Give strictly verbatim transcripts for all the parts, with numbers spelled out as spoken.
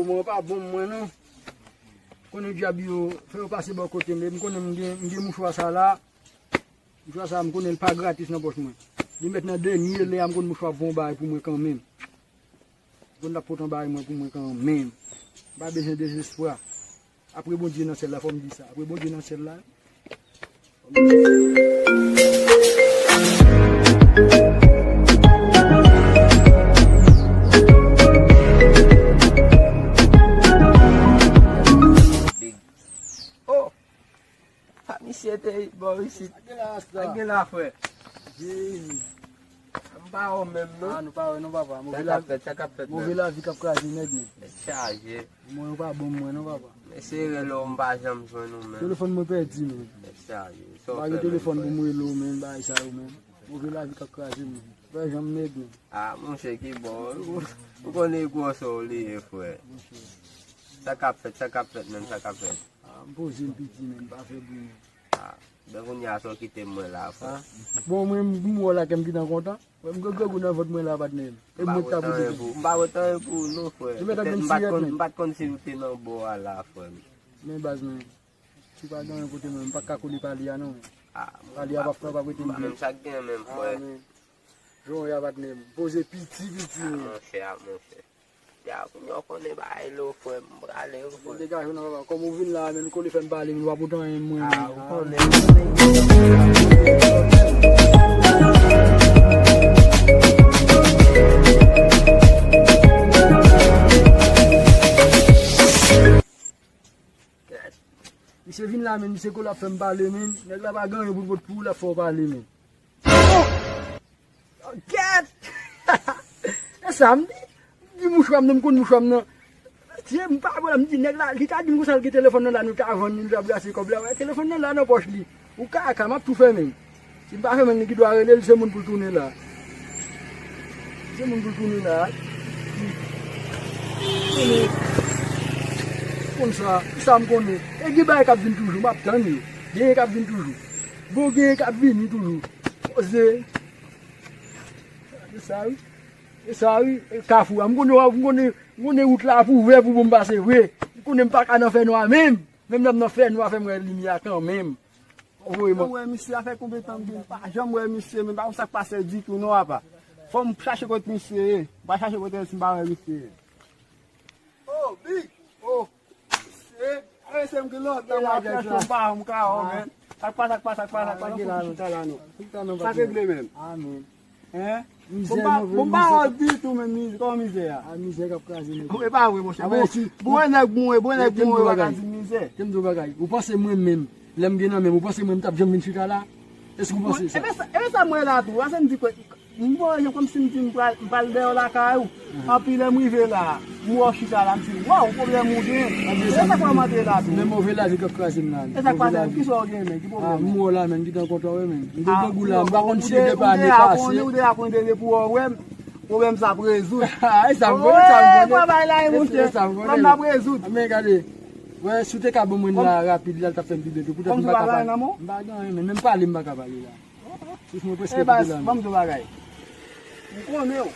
Mwen pa bon mwen non. Konnen dyab yo fè yo pase bò kote m, m konnen m gen, m gen mouchwa sa la. Mouchwa sa m konnen l pa gratis nan pòch mwen. Li mèt nan dènye lè a m konn mouchwa ap fè yon bagay pou mwen kanmenm. M konn l ap pote yon bagay mwen pou mwen kanmenm. M pa bezwen dezespwa. Apre Bondye nan syèl la, fò m di sa. Apre Bondye nan syèl la, Oh! Ah, misye te bò isit. Sa gen la, frè? M pa wè w menm, non. Ah, nou pa wè, non, papa. Sa k ap fèt, sa k ap fèt, move lavi k ap kraze nèg, men. Tèt chaje. Mwen, yo pa bon mwen, non, papa. Men se rele w, m pa janm jwenn ou, men. Telefòn mwen pèdi, men. Tèt chaje. Sa w fè, men, frè? M pa gen telefòn pou m rele w, men, bagay sa yo, men. Move lavi k ap kraze, men. Frè, janm nèg, men. Ah, monchè, ki bò. Ou konnen gwo sa w li ye, frè. Sa k ap fèt, sa k ap fèt, menm, sa k ap fèt. Ah, m poze m piti, men, m pa fè bri, men. Ah, ben kounye a sa w kite mwen la, frè. Ah. Bon, mwen, m wè w la, kè m gentan kontan. Mwen, m gen grangou nan vant mwen la, patnè m. E mwen k ta pou di. M pa wè tan pou, m pa wè tan pou, non, frè. M pa t konn, m pa t konn si ou te nan bò a la, frè m. Men baz, men. Si w pa gen anyen kote mwen, m pa ka kole pale a non. Ah, pale a pa fè, pa prete m. Menm sa k gen menm, frè. Ah, men. Jan w ye a, patnè m. Poze piti, piti, men. Ah, monchè, ah, monchè. Ya, kounye a w konnen bagay lo, frè m. M prale, wi, frè. Degaje w nan papa. Kòm ou vin la, men, ou kole fè m pale, men w pa pote anyen mwen. Ah, ou konnen. Misye vin la, men, misye kole ap fè m pale, men. Nèg la pa gen anyen pou l pot pou ou, l ap fè w pale, men. Oh! Gèt! E sa, m di, m di mouchwa m nan, m konn mouchwa m nan. Tye, m pa wè, m di, nèg la, li ta di m konsa l gen telefòn nan la, nou ta vann li, nou ta brase kòb la. Wè, telefòn nan la nan pòch li. Ou kaka, m ap tou fèmen. Si m pa fèmen, li ki dwa rele l, se moun pou l tounen la. Se moun pou l tounen la. Konnen, konn sa, sa m konnen. E gen bagay k ap vin toujou, m ap tann yo. Genyen k ap vin toujou. Bon, genyen k ap vini toujou. Poze. E sa, wi. E sa, wi. E kafou a. M konnen, m konnen, m konnen wout la ap ouvè pou bon m pase vre. M konnen m pa ka nan fènwa menm. Menm lè m nan fènwa, fè m wè limyè a kanmenm. Ou voye mwen. Mwen wè misye, sa fè konbyen tan m vin pa janm wè misye, men m pa konn sa k pase ditou non, apa. Fò m chache kote misye ye. M pa chache kote l si m pa wè misye ye. Oh, Big! Oh! Misye, e se m ki lontan m ap chache w, m pa janm ka wè w, men. Sa k pase, sa k pase, sa k pase, sa k pase, fò m chita la non. Sa k regle menm? Amen. Hein? Mizè, bon, pa, move, bon, pa mizè. Wè w ditou, men mizè, kòman mizè a? A, mizè k ap kraze nèg. E pa vre, monchè. Bon, bon, nèg mouri, bon, nèg mouri, w pa ka di mizè. Tande yon bagay. Ou panse mwen menm, lè m gen nan men m, ou panse mwen m t ap janm vin chita la? Èske ou panse sa? Ebyen sa, ebyen sa mwen la tou. Pase m di kwè, m bon jan kòmsi m di m pral, m pral dèyè w lakay ou. Anpi lè m rive la, m wè w chita la, m di, waw, pwoblèm ou gen. E sa k fè m antre la tou. Men move lavi k ap kraze m la. E sa k pase, kisa w gen, men? Ki pwoblèm? Ah, m wè w la, men, ki tan kontan, wi, men. M te grangou la, m pa konn si m te pa ne pase. Ou deja konnen, ou deja konnen depi pou w wè m, pwoblèm sa ap rezoud. Ah, e sa m konnen, sa m konnen. Travay la, e monchè. E sa m konnen. Pwoblèm la ap rezoud. Men gade, wè, si w te ka ban mwen la rapid, la, l t ap fè m pi byen tou, poutèt m pa ka pale. M pa gen anyen, men, menm pale, m pa ka pale la. Sis mwen prèske kite la. E baz, ban m di w bagay. M konnen w.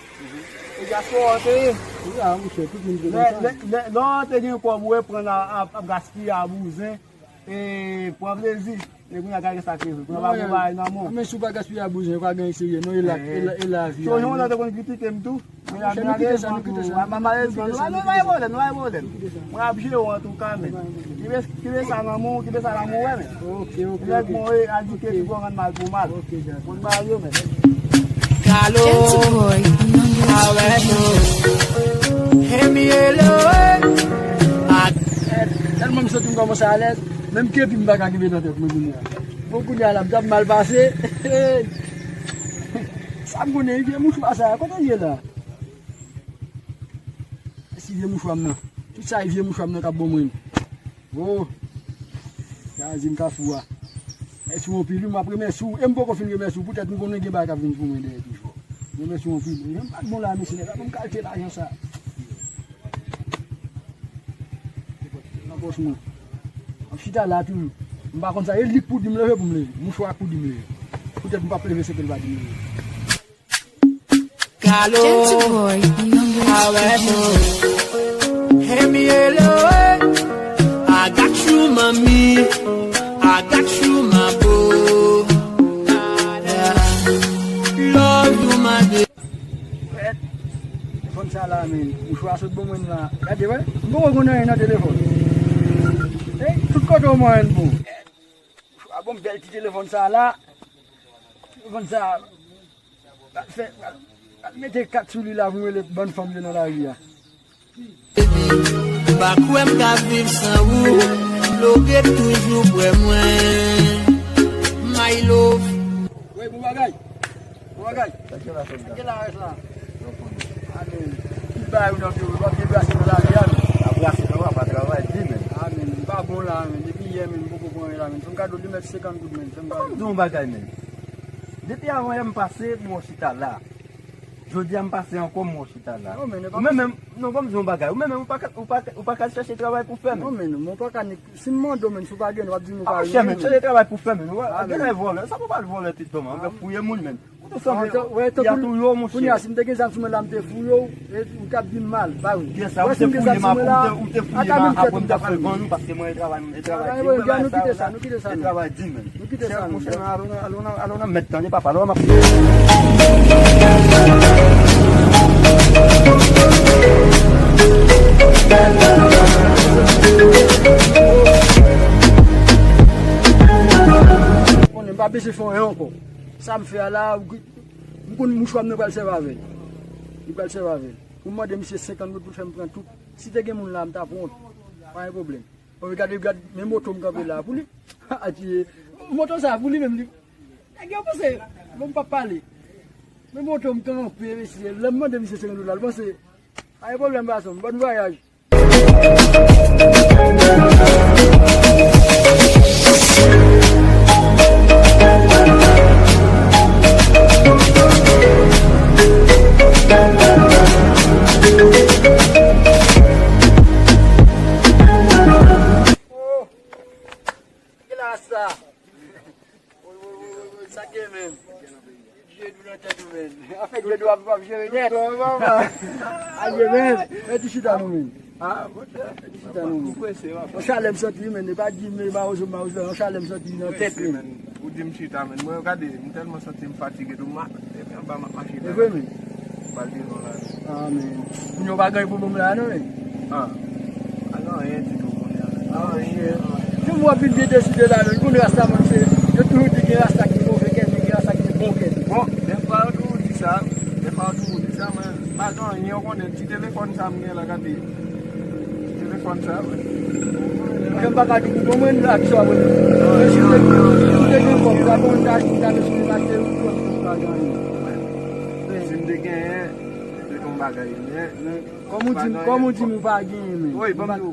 E dyaspora w te ye. Wi, a, monchè, tout moun te konn sa. Lè, lè, lè, lè w te gen kòb ou reprann ap, ap, ap gaspiye a bouzen. E pran plezi. E kounye a gade sa k rive. Kounye a pa gen bagay nan men w. Men si w pa gaspiye a bouzen, yo pa gen serye non, e la, e la, e lavi a. Sonje yon lè w te konn kritike m tou. Monchè, nou kite sa, nou kite sa. Malerezman, nou, nou pa gen pwoblèm, nou pa gen pwoblèm. Mwen ap jere w antouka, men. Kite, kite sa nan men w, kite sa nan men w, men. Ok, ok, ok. Nèg mwen, e, al di ke pi bon rann mal pou mal. Ok, dakò. Moun ba yo, men. Kalo. Gentle Boy, number one. Tèlman m santi m kòmanse alèz, menm kepi m pa ka kenbe nan tèt mwen kounye a. Bon, kounye a la, m t ap mal pase. Sa m konnen, vye mouchwa sa, kote l ye la? Si vye mouchwa m nan. Tout sa e vye mouchwa m nan k ap ban mwen. Oh. Sa di m kafou a. Mèsi w anpil, wi, m ap remèsye w. E m poko fin remèsye w, poutèt m konnen gen bagay k ap vin pou mwen dèyè toujou. Remèsye w anpil. E jan m pa t bon la, mesye, nèg la ban m kalite lajan sa. Nan pòch mwen. M ap chita la toujou. M pa konn sa. E li k pou di m leve pou m leve. Mouchwa k pou di m leve. Poutèt m p ap leve, se ke l pa di m leve. Kalo. Gentle Boy, number one. Emi hello, eh. I got you, mommy. I got you, my boo. Yeah. Love you, my baby. Telefòn sa la, men. Mouchwa sot bon mwen la. Gade, wè. M poko konn anyen nan telefòn. Ey, tout kote w mwen bon. Mouchwa bon, bèl ti telefòn sa la. Telefòn sa. Pral fè, pral, pral mete kat sou li la pou m rele bann fanm yo nan lari a. Ou pa kwè m ka viv san ou, love toujou prè mwen. My love. Wi, bon bagay. Bon bagay. Sa ki la, sa ki la? Ki la rès la? Amen. Ki bay ou nan pye w? W ap deplase nan lari a, men. Ap brase nan w, ap travay di, men. Amen. M pa bon la, men. Depi yè, men, m poko pran anyen la, men. Fè m kado de mèt senkant goud, men. Fè m kado. Ban m di w yon bagay, men. Depi avan yè m pase, m wè w chita la. Jodi a m pase ankò, m wè w chita la. Non, men, ou menm menm, non, ban m di w yon bagay. Ou menm menm, ou pa ka, ou pa ka, ou pa ka chèche travay pou fè, men. Non, men, mwen pa ka ni, si m mande w, men, si w pa gen, w ap di m ou pa gen. Ah, monchè, men, chèche travay pou fè, men. Ou pa gen vòlè. Sa pou pral vòlè tout bon, men. Ou fè fouye moun, men. Ou te sanble piya tou yo, monchè. Kounye a, si m te gen zam sou mwen la, m te fouye w, e ou t ap di m mal, ba wi. Yes, sa, ou te fouye m, ou te, ou te fouye m, apre m t ap fè vann ou, paske mwen e travay, e travay di, mwen ba sa, nou kite sa, e travay di, men. Nou kite sa, monchè, alon, alon, alon, alon, mèt tande, papa, alon, m ap Konnen m pa bezwen fè anyen ankò. Sa m fè a la, ou ki, m konn mouchwa m nan pral sèvi avè l. Li pral sèvi avè l. Pou m mande misye senkant goud pou l fè m pran tout. Si te gen moun la, m t ap wont. Pa gen pwoblèm. Bon, gade, gade, men moto m kanpe la pou li. Adye. Moto sa pou li menm, li. Nèg yo panse, bon, m p ap pale. Men moto m kanpe, mesye. Lè m mande misye senkant goud la, l panse. Pa gen pwoblèm, gason m. Bòn vwayaj. Oh, ki la sa? Woy, woy, woy, woy, woy, sa k ye menm? Jwe dou nan tèt ou menm. Anfèt, jwe dou ap, ap jere nèt. Aye menm. Fè ti chita nou menm. Ah, monchè. Fè ti chita nou menm. Ou prese, w ap. Yon chalè m santi, menm. E pa di, men, mawozo, mawozo, yon chalè m santi nan tèt, menm. Ou di m chita, menm. Mwen, gade, m tèlman santi m fatige tou, m a, epi anba m ap mache la. E vre, menm. Pral di non la. Ah, men. Moun yo pa gen pou bon la, non, men. Ah. Pa gen anyen ditou kounye a. Ah, anyen, anyen. Jan m wè vin byen deside la, non. Ou konnen rasta, mwen, se, yo toujou di gen rasta ki move kè, men gen rasta ki gen bon kè tou. Bon, dèfwa yo toujou di sa. Dèfwa yo toujou di sa, men pa gen anyen, ou konnen ti telefòn sa m gen la, gade. Ti telefòn sa, wi. Jan m pa ka di pou bon, mwen, ak sa, mwen. Men si te, si te gen kòb, sa bon, ta, ta, ta, ta, ta, ta, ta, ta, ta, ta, ta, ta, ta, ta, ta, ta, ta, Si m te genyen, m te fè yon bagay, men. Kòm ou di m, kòm ou di m ou pa genyen, men. Wi, ban m di w,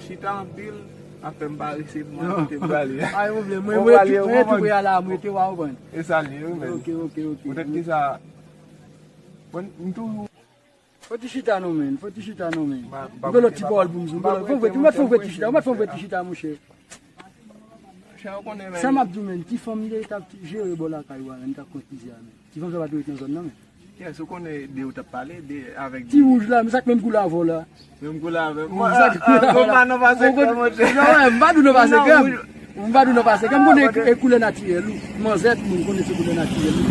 chita anpil, ap fè m parese pou m al kote m prale a. Pa gen pwoblèm, mwen, mwen tou, mwen tou prè a la, mwen te wa ou konn. E sa l ye, wi, men. Ok, ok, ok. Poutèt ki sa, mwen, m toujou Fò ti chita non, men. Fò ti chita non, men. M gen lòt ti pawòl pou m di w. Fò m fè, ou mèt fè yon vrè ti chita, ou mèt fè yon vrè ti chita, monchè. Sa m ap di w, men, ti fanm li t ap jere bò lakay ou a, men, li t ap konn pizye a, men. Ti fanm sa pa dwe ret nan zòn nan, men. Yes, ou konnen de ou t ap pale, de avèk Ti wouj la, men sa k menm koulè avè w la. Menm koulè avè m. Sa k menm koulè avè w la. Konpa nan pase krèm, monchè. Non, m pa di w nan pase krèm. M pa di w nan pase krèm. M konnen e koulè natirèl ou. Manzè, tout moun konnen se koulè natirèl ou.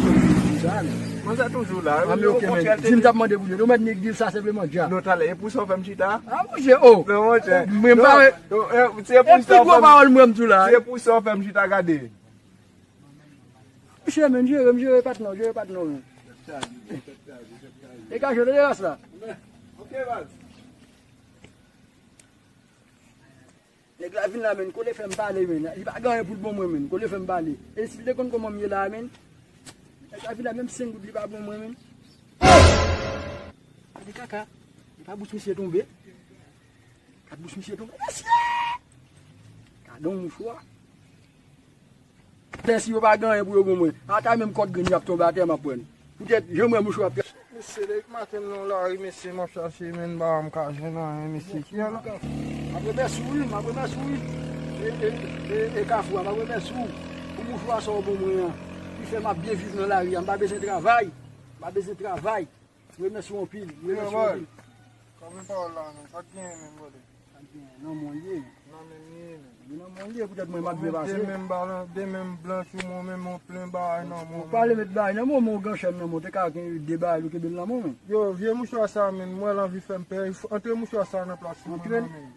Manzè toujou la. Ah, men ok, men. Si m t ap mande pou li, ou mèt nèg di l sa senpleman dja. Non, talè, e pou sa w fè m chita? Ah, monchè, oh. Non, monchè. Mwen pa. Se pou sa w fè m. E pi gwo pawòl mwen m di w la. Se pou sa w fè m chita, gade. Monchè, men, jere, m jere patnè w, jere patnè w, men. E ka jere ras la. Ok, baz. Nèg la vin la, men, kole fè m pale, men. Li pa gen anyen pou l ban mwen, men. Kole fè m pale. E si l te konn kòman m ye la, men. Nèg la vin la, menm senk goud li pa ban mwen, men. Oh! Gade kaka. E pa bouch misye tonbe. Gade bouch misye tonbe. Mesye! Gade yon mouchwa. Atè, si yo pa gen anyen pou yo ban mwen, ata menm kòk grenn y ap tonbe atè, m ap pran. Poutèt jan m wè mouchwa ap. Mesye, depi maten m nan lari, mesye, m ap chache, men m pa janm ka jwenn anyen, mesye. Kiyè la? M ap remèsye w, wi, m ap remèsye w, wi. E, e, e, e Kafou a, m ap remèsye w pou mouchwa sa w ban mwen an. Ki fè m ap byen viv nan lari a. M pa bezwen travay. M pa bezwen travay. M remèsye w anpil. M remèsye w anpil. Sa vle pawòl la, men. Sa k genyen menm, brother? Sa k genyen? Nan mwen l ye. Nan men m li ye, men. Li nan mwen l ye, poutèt mwen, m ap byen pase. Demen m balan, demen m blanch ou mwen menm, mwen plen bagay nan mwen. Ou pale met bagay nan mwen, men ou gen chèn nan mwen, ou te ka gen de bagay ou kenbe l nan mwen, men. Yo, vye mouchwa sa, men, mwen l anvi fè m pè, antre mouchwa sa nan plas ou, mwen, nan men.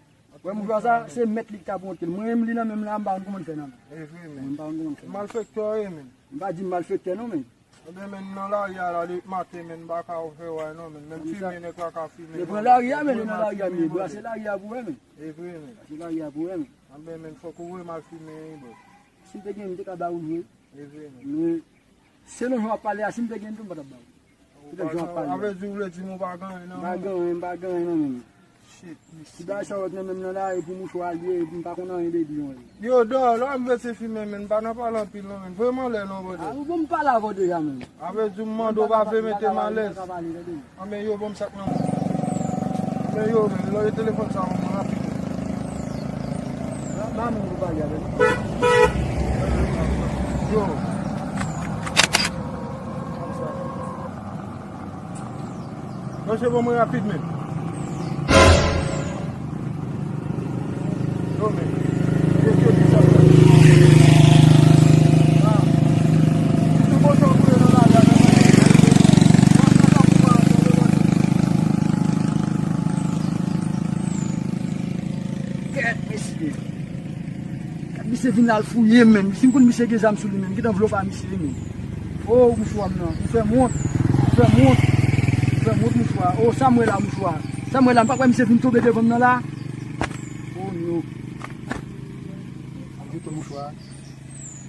Wè mouchwa sa, se mèt li ki ta pou antre l. Mwen menm li nan men m la, m pa konn kòman l fè nan men. E vre, men. Mwen m pa konn kòman l fè. Malfektè w ye, men. M pa di m malfektè non, men. Ebyen, men, nan lari a la, depi maten, men, m pa ka fè w anyen non, men. Menm fimen, nèg la ka fimen. Men pran lari a, men, nan lari a, men, brase lari a pou wè, men. E vre, men. Brase lari a pou wè, men. Ebyen, men, fòk ou voye m al fimen, wi, bro. Si m te gen, m te ka ba ou l vre. E vre, men. Men, selon jan w ap pale a, si m te gen tou, m pa t ap ba ou. Poutèt jan w ap pale a. Avè di w vle di m ou pa gen anyen nan men m? M pa gen anyen, m pa gen anyen nan men m. Shit, mesye. Ti bagay sa w wè nan men m nan la, e pou mouchwa l ye, epi m pa konn anyen de li non. Yo, dòyè, lè m vle se fimen, men, m pa nan pale anpil non, men. Voye m anlè non, brother. A, ou bon, m pale avè w deja, men. Avè di w m mande w pa vle mete m alèz. Anben, yo, ban m sa k nan men. Anben, yo, men, lòye telefòn sa, mwen, rapid. Ba, ba mwen pou pale avè l. Yo. Konsa. Mwen se bon mwen rapid menm. Yo, men. Yo, yo, di sa. Ah. Ti bon sa pou yo nan lari a, men. Kèt, mesye. Kèt, misye vin al fouye menm. Si m konn misye gen zam sou li menm, ki t anvlop a misye menm. O, mouchwa m nan. Ou fè m wont. Ou fè m wont. Ou fè m wont, mouchwa. O, sa m wè la, mouchwa. Sa m wè la, m pa kwè misye vin tonbe devan m nan la. O, no. Ap jete mouchwa.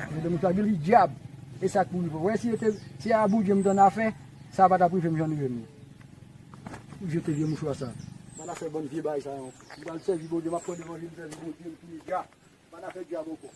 Jete mouchwa, gen li dyab. E sa k pou rive. Wè, si yo te, si a Bondye m t annafè, sa pa t ap rive m jan li rive m. Ou jete vye mouchwa sa. Pa t ap fè bann vye bagay sa yo. M pral sèvi Bondye, m ap pran levanjil, m sèvi Bondye, m fini dja. Pa t ap fè dyab ankò.